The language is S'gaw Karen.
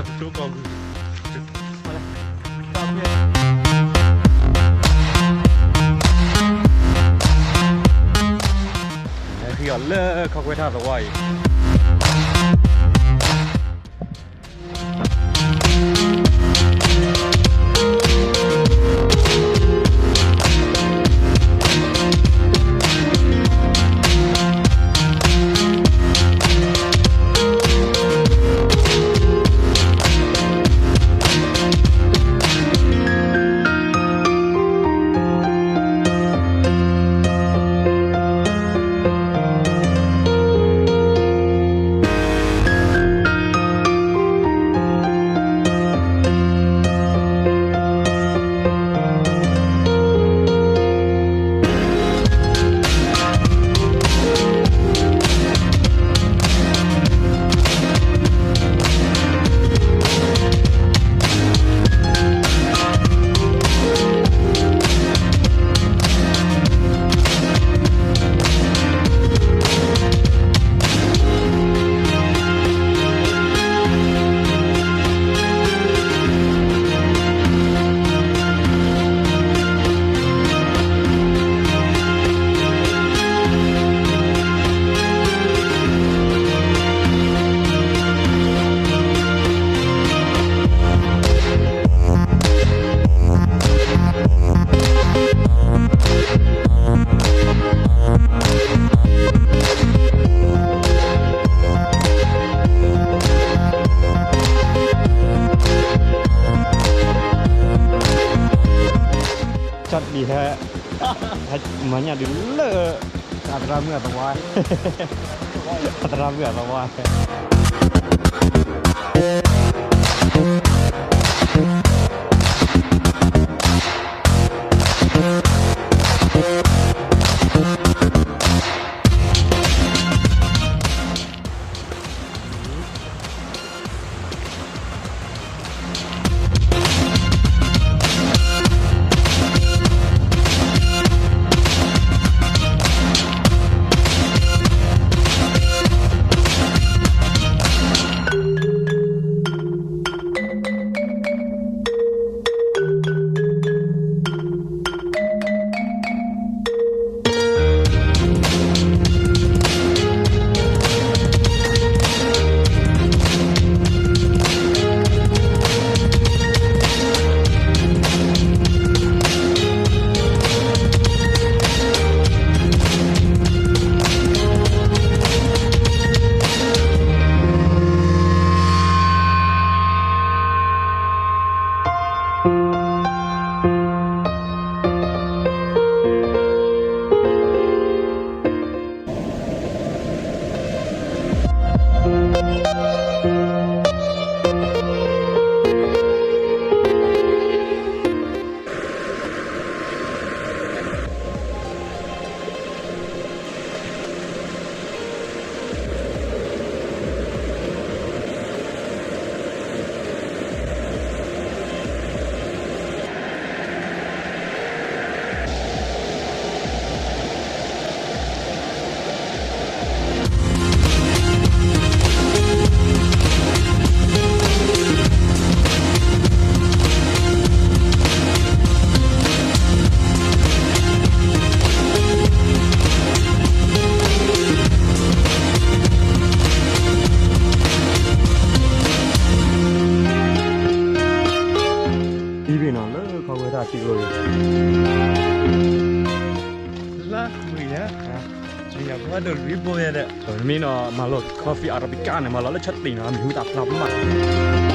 ပတိၢ်ကီၢ်ဂုၢ်, ဟဲဃ့အီၤလၢခီကွဲထါသဝီအံၤ. ကၠီဒံးဟဲ ဟဲမၤညၣ်ဒုးလၢ အသရၣ်မုၣ်အသဝီ, အသရၣ်မုၣ်အသဝီ. အံၤဘ့ၣ်နီၤ လၢခီဝဲဒၣ်တံၤကျိအံၤ လါမုၢ်ယါ, မ့ၢ်ယၤပှၤဒိၣ်လွံၢ်ဘိယါဒီး မ့ၢ်နီၤ မၤလီၤ coffee Arabica န့ၣ် မၤလီၤလၢဆၢတ့ၢ်နီၤ မ့ၢ်ဟူသးဖျါမး.